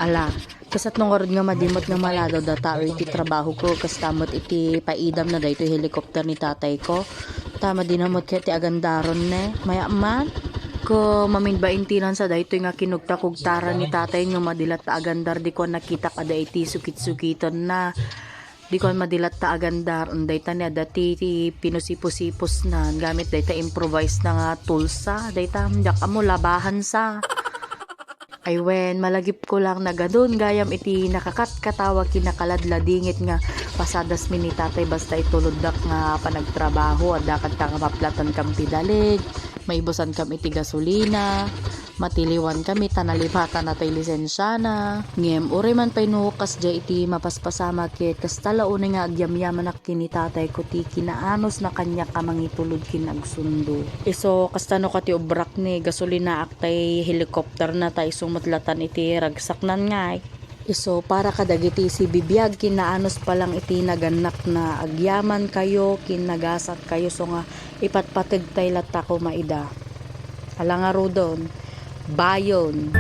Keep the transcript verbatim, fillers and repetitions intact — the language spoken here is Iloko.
La, kasat no ngarud nga madi met nga maladaw data iti trabaho ko, kasta met iti paidam na daytoy helicopter ni tatay ko. Ta madi na met ket ti agandaron ne, maya man. Ko maminbaintilan sa daytoy nga kinugtakugtaran ni tatay nga madi latta agandar, di ko nakitak ada iti sukit-sukiten na. Di ko madi latta agandar, dayta ni ada ti, ti pinusipusipos na, gamit dayta improvise na nga tools sa, dayta, diak ammo labahan sa. Ay wen, malagip ko lang nagadun gayam iti nakakatkatawa kinakaladladingit nga pasadas mi ni tatay basta ituloddak nga panagtrabaho, adda kadta nga maplatan kam ti dalig, maibusan kam iti gasolina, matiliwan kami ta nalipatan na tay lisensiana. Ngem, uray man pay no kasdiay iti mapaspasamak ket kasta la unay nga agyamyamanak ken ni tatay ko ti kinaanus na kaniak a mangitulod ken agsundo. Isu, kasta no kati ubrak ni gasolinaak tay helicopter na ta isu met latan iti ragsaknan ngay. Isu, para kadagiti sibibiag, kinaanus pa lang iti nagannak na agyaman kayo, ken nagasat kayo, so nga ipatpateg tay latta koma ida. Ala ngaruden, bayon.